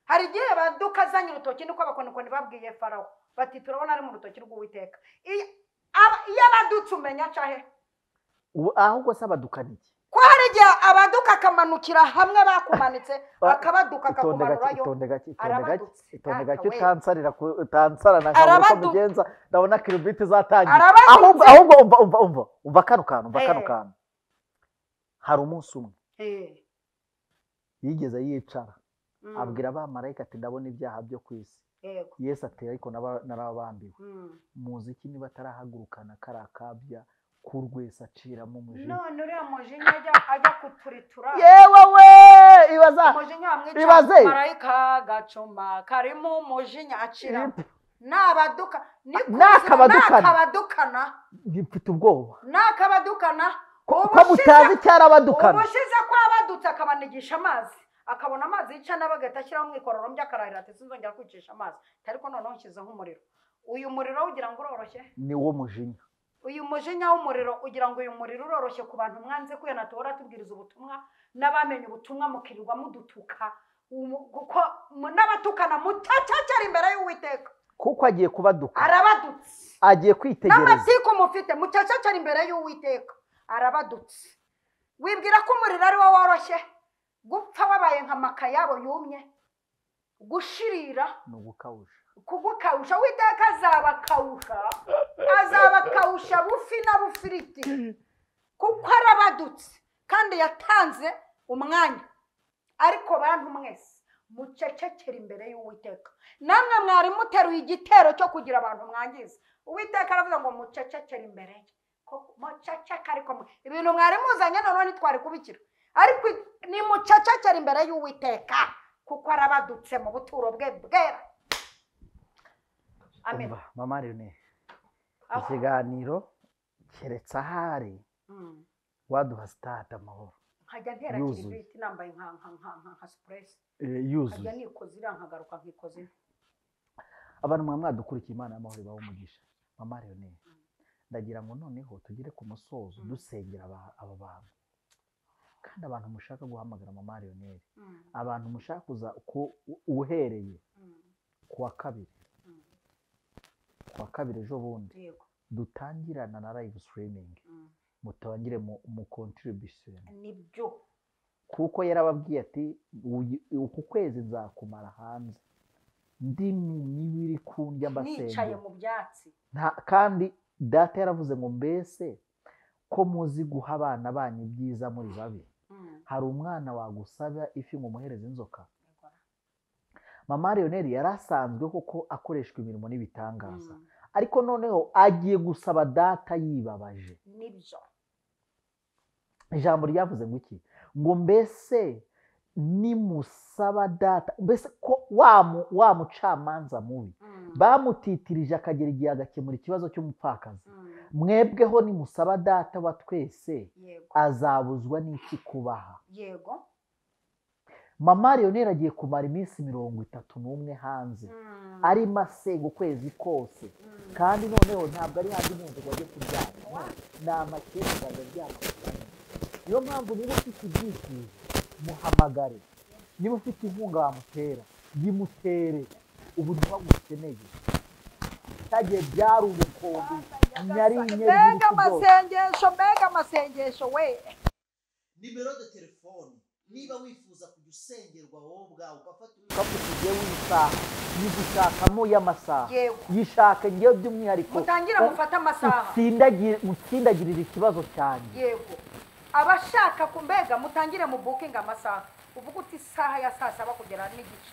hari igihe abaduka azanye urutoki, niko abakonikoni babwiye Farawo bati turabona ari mu rutoki rw'Uwiteka. Iyo abadutse umenya aca he? Ahubwo se abadukana iki? Ko hari igihe abaduka akamanukira hamwe bakumanitse, akabaduka akakumanurayo. Itonde gake utansarira nka uko mugenza, ndabona kirubiti zatangiye. Ahubwo umva umva kano kantu, umva kano kantu. Hari umunsi umwe yigeze yicara abwira abamarayika ati ndabona ibyaha byo ku isi. Yesu ati ariko narabambiwe. Muzi iki niba atarahagurukana karakabya kurwesa aciramo umujinya. None uriya mujinya ajya kuturitura. Yewe we, ibaza ibaze marayika gacuma karimo umujinya acira nabaduka nakabadukana. Mfite ubwoba nakabadukana ko mutazi cyarabadukana. Ubushize ko abadutse akabanigisha amazi, akabona amazi yica n'abagahita ashyiraho umwikororombya akarahira ati sinzongera kwicisha amazi, ariko noneho nshyizeho umuriro. Uyu muriro ugira ngo uroroshye? Ni wo mujinya. Uyu mujinya w'umuriro ugira ngo uyu muriro uroroshye ku bantu mwanze kwena tuhora tubwiriza ubutumwa n'abamenye ubutumwa mukirirwa mudutuka, kuko n'abatukana mutacecekera imbere y'Uwiteka, kuko agiye kubaduka. Arabadutse, agiye kwitegereza. N'amatiku mufite mucecekera imbere y'Uwiteka, arabadutse. Wibwira ko umuriro ari wo woroshye? Gupfa wabaye nka makayabo yumye, gushirira ni ugukawusha, kugukawusha. Uwiteka azabakawusha, azabakawusha bufi na bufiriti, kuko arabadutse kandi yatanze umwanya. Ariko bantu mwese mucecekera imbere y'Uwiteka. Namwe mwari muteruye igitero cyo kugira abantu mwangiza, Uwiteka aravuga ngo mucecekere imbere ye. Muceceke, ariko ibintu mwari muzanye noneho ntitwari kubikira. Ariko ni mucecekera imbere y'Uwiteka kuko arabadutse mu buturo bwe bwera. Amen. Mama Rene, ikiganiro keretse ahari waduha stade amahoro, nkajya ntera kiribiti nambaye nka supuresi yuzuye, nkajya nikoza iriya nkagaruka nkikoza ino. Abantu mwa mwadukurikiye, Imana y'amahoro ibahe umugisha. Mama Rene, ndagira ngo noneho tugere ku musozo dusengera aba bantu. Kandi abantu mushaka guhamagara Mama Lionel, abantu mushaka kuza uhereye kuwa kabiri, kuwa kabiri ejo bundi dutangirana na live streaming, mutangire mu contribution. Nibyo, kuko yarababwiye ati uku kwezi nzakumara hanze ndi mu mibiri kundya mbasenge nicaye mu byatsi. Kandi data yaravuze ngo mbese ko muzi guha abana banyu ibyiza muri babi, hari umwana wagusaba ifi ngo umuhereze inzoka? Mama Lionel yarasanzwe koko akoreshwa imirimo n'ibitangaza, ariko noneho agiye gusaba data yibabaje. Nibyo, ijambo ryavuze ngo iki? Ngo mbese nimusaba data, mbese ko wa mucamanza mubi bamutitirije akagera igihe agakemura ikibazo cy'umupfakazi, mwebweho nimusaba data wa twese azabuzwa n'iki kubaha? Yego. Mama Lionel agiye kumara iminsi 31 hanze, arimo asenga ukwezi kose, kandi noneho ntabwo ari handi mu nzu ngo ajye kuryama, ni amakemwa aryama. Niyo mpamvu niba ufite ibyifuzo muhamagare, niba ufite inkunga wamutera Yimutere ubu ntibagukeneye. Cyagiye byari ubukombe nyari mbega amasengesho, mbega amasengesho we. Nimero de telefone niba wifuza kujya usengerwa wowe ubwawe ugafata ukavuga w'isaha yigushakamo y'amasaha yishaka ngiye by'umwihariko mutangire mufate amasaha utsindagirira ikibazo cyane. Yego abashaka kumbega mutangire mu booking amasaha uvuga uti isaha ya saa 7 kugera n'igice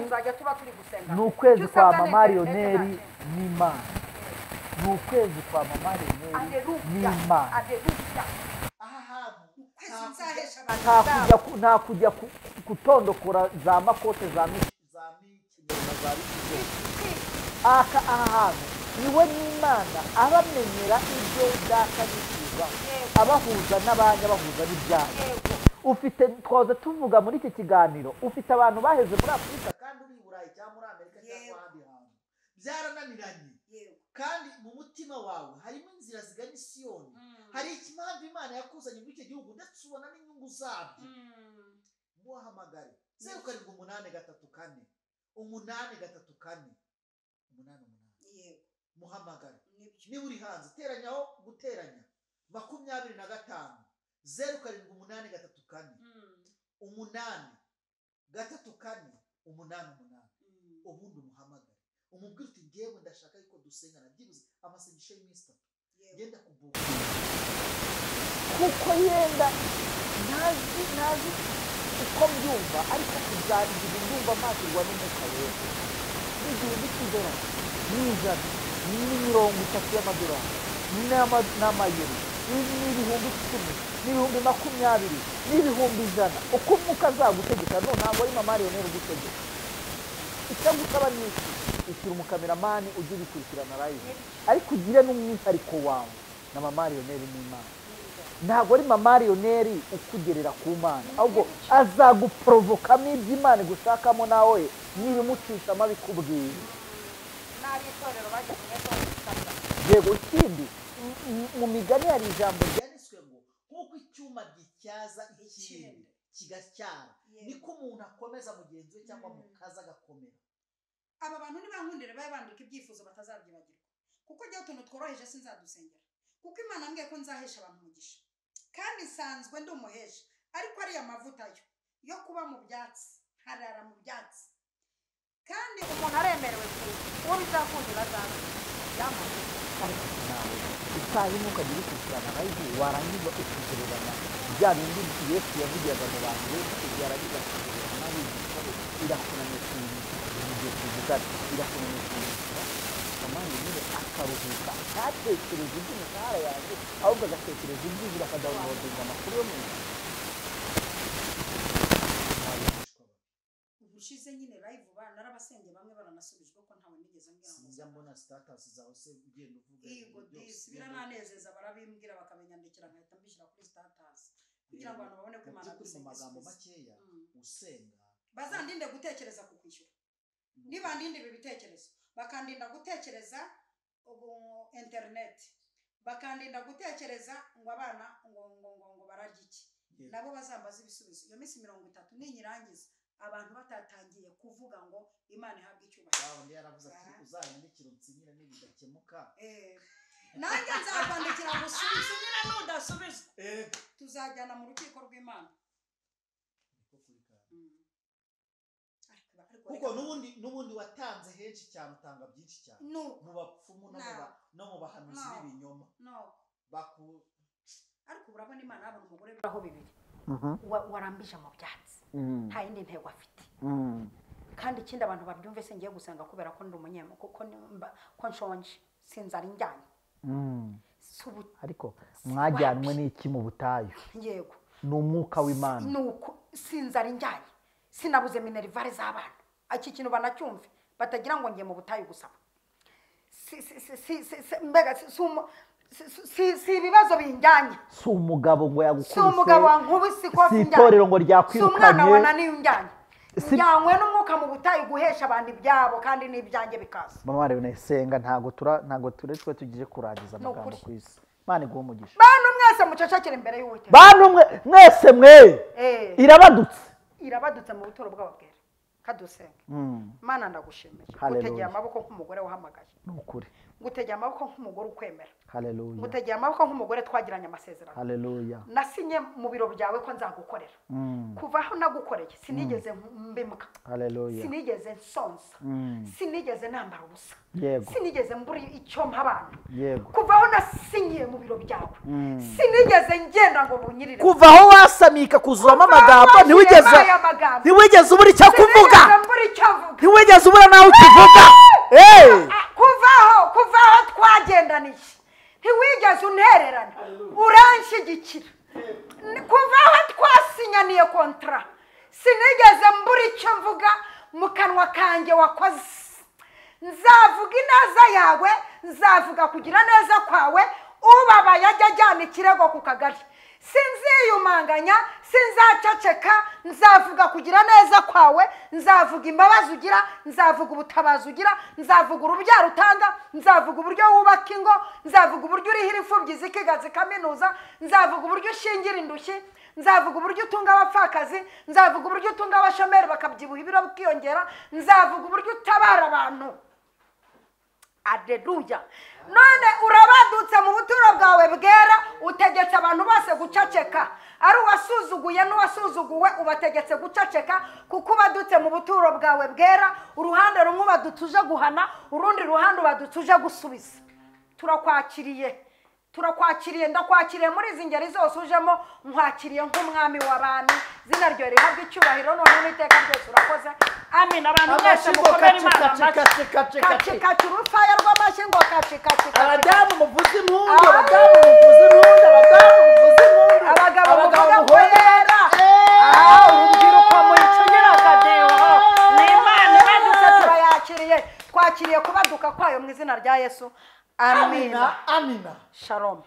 tuzajya tuba turi gusenga. Ni ukwezi kwa mama Lionel n'Imana, ni ukwezi kwa mama Lionel n'Imana. Nta kujya kutondokora za makote za aka aha hantu niwe n'Imana abamenyera ibyo data yifuza, abahuza n'abanya, abahuza n'ibyaha. Ufite twaza tuvuga muri iki kiganiro, ufite abantu baheze muri Afurika kandi uri i Burayi cyangwa muri Amerika cyangwa ahandi hantu byarananiranye, kandi mu mutima wawe harimo inzira zigana i Siyoni. Hari impamvu Imana yakuzanye muri icyo gihugu ndetse ubona n'inyungu zabyo. Muhamagare 0783 834 88. Muhamagare niba uri hanze, teranyaho guteranya 25 0783 834 88. Ubundi umuhamagare umubwire uti ngewe ndashaka yuko dusengana byibuze amasengesho y'iminsi 3 ngenda kubuka, kuko yenda ntazi uko mbyumva, ariko kuzagira ndumva mpakirwa n'umwuka wera. N'igihumbi cy'idolari n'ijana ni $30 y'amadolari n'amayero n'ibihumbi 10 n'ibihumbi 20 n'ibihumbi 100. Uko umwuka azagutegeka. No ntabwo ari mama Lionel ugutegeka. Icyo gusaba ni iki? Ishyura umukameramani ujye ubikurikirana live, ariko ugire n'umwihariko wawe na mama Lionel n'Imana. Ntabwo ari mama Lionel ukugerera ku Mana, ahubwo azaguporovokamo ibyo Imana igushakamo nawe nibimucishamo abikubwira. Yego ikindi mu migani hari ijambo ryanditswe ngo nk'uko icyuma gityaza ikindi kigatyara, niko umuntu akomeza mugenzi we cyangwa mukaza agakomera. Aba bantu nibankundire babe bandika ibyifuzo batazabyibagirwa, kuko njye utuntu tworoheje sinzadusengera, kuko Imana ambwiye ko nzahesha abantu umugisha kandi nsanzwe ndi umuhesha. Ariko ariya mavuta yo kuba mu byatsi, harara mu byatsi, kandi umuntu aremerewe ku uwo bizakundira azaza yamaze. Ariko nawe isaha imwe ukajya ubikurikirana live, warangiza ukigereranya bya bindi Yesu yavugiraga mu bantu benshi, yarangiza akigereranya n'abigishwa be. Irakunaniye igihe tuvugana, irakunaniye kuyishyura. Mama Lionel akaruhuka ntatekereze iby'imishahara yanjye, ahubwo agatekereza iby'ijuru, akadawunilodinga amakuru yo mu ijuru. Ubushize nyine live narabasengeye bamwe baranasubijwe ko ntawe nigeze mbwira ngo sinjya mbona status zawe se ugenda uvuga yego disi birananezeza, barabimbwira bakabinyandikira nkahita mbishyira kuri status kugira ngo abantu babone ko Imana mu magambo makeya usenga bazandinde gutekereza ku kwishyura. Nibandinde ibi bitekerezo, bakandinda gutekereza ubu internet, bakandinda gutekereza ngo abana ngo ngo ngo ngo bararya iki, nabo bazambaza ibisubizo. Iyo minsi 30 ninyirangiza abantu batatangiye kuvuga ngo Imana ihabwe icyubahiro. Wawe ndi yaravuze ati uzanyandikira unsinyire nibidakemuka. Nanjye nzakwandikira gusubiza nudasubizwa. Tuzajyana mu rukiko rw'Imana. Kuko n'ubundi watanze henshi cyane, utanga byinshi cyane mu bapfumu no mu bahanuzi b'ibinyoma. Ariko urabona Imana yabona umugore aho bibiri warambije mu byatsi, nta yindi ntego afite. Kandi ikindi abantu babyumve, singiye gusenga kubera ko ndi umunyema, kuko ko nshonje, sinzara injyanye. Ariko mwajyanwe n'iki mu butayu? Yego ni umwuka w'Imana. Nuko sinzara injyanye, sinabuze minerivare z'abana. Iki kintu banacyumve batagira ngo ngiye mu butayu gusaba. Mbega si ibibazo binjyanye, si umugabo ngo yagukubise, si umugabo wankubise ikofi si itorero ngo ryakwirukanye, si umwana wananiye unjyanye. Njyanywe n'umwuka mu butayu guhesha abantu ibyabo kandi n'ibyanjye bikaza. Mama Lionel senga, ntago turetswe tugije kurangiza amagambo ku isi. Imana iguhe umugisha. Bantu mwese mucecekere imbere y'Uwiteka. Bantu mwese mwe irabadutse. Irabadutse mu buturo bw'ababwira. Kadusenge. Mana ndagushimiye. Ngutegeye amaboko nk'umugore wahamagaye. Nukuri. Ngutegeye amaboko nk'umugore ukwemera. Haleluya. Ngutegeye amaboko nk'umugore twagiranye amasezerano. Haleluya. Nasinye mu biro byawe ko nzagukorera. Kuva aho nagukoreye sinigeze mbimuka. Haleluya. Sinigeze nsonza. Sinigeze nambara ubusa. Yego. Sinigeze mbura icyo mpa abana. Yego. Kuva aho nasinyiye mu biro byawe. Sinigeze ngenda ngo bunyirire. Kuva aho wasamika kuzuramo amagambo ntiwigeze ubura icyo kuvuga. Ntiwigeze ubura nawe ukivuga. Kuva aho twagendaniye ntiwigeze untererana, uranshyigikira. Kuva aho twasinyaniye kontra sinigeze mbura icyo mvuga mu kanwa kanjye wakoze. Nzavuga ineza yawe, nzavuga kugira neza kwawe. Ubabaye ajya ajyana ikirego ku kagari. Sinziyumanganya, sinzaceceka, nzavuga kugira neza kwawe, nzavuga imbabazi ugira, nzavuga ubutabazi ugira, nzavuga urubyaro utanga, nzavuga uburyo wubaka ingo, nzavuga uburyo urihira imfubyi zikiga zikaminuza, nzavuga uburyo ushingira indushyi, nzavuga uburyo utunga abapfakazi, nzavuga uburyo utunga abashomeri bakabyibuha ibiro bikiyongera, nzavuga uburyo utabara abantu. Aleluya. None urabadutse mu buturo bwawe bwera, utegetse abantu bose guceceka. Ari uwasuzuguye n'uwasuzuguwe ubategetse guceceka, kuko ubadutse mu buturo bwawe bwera. Uruhande rumwe ubadutuje guhana, urundi ruhande ubadutuje gusubiza. Turakwakiriye, turakwakiriye, ndakwakiriye muri izi ngeri zose ujemo, nkwakiriye nk'umwami w'abantu. Izina ryawe rihabwe icyubahiro none n'iteka ryose. Urakoze. Amen. Abantu mwese mukomere Imana amashyi. Kaci kaci urufaya rw'amashyi ngo kaci kaci kaci. Abadamu muvuze impundu, abadamu muvuze impundu, abadamu muvuze impundu, abagabo muvuga ko yera. Urubyiruko muyicunyira akadeho. Ni Imana ibadutse, turayakiriye. Twakiriye kubaduka kwayo mu izina rya Yesu. Amina. Amina. Shalom.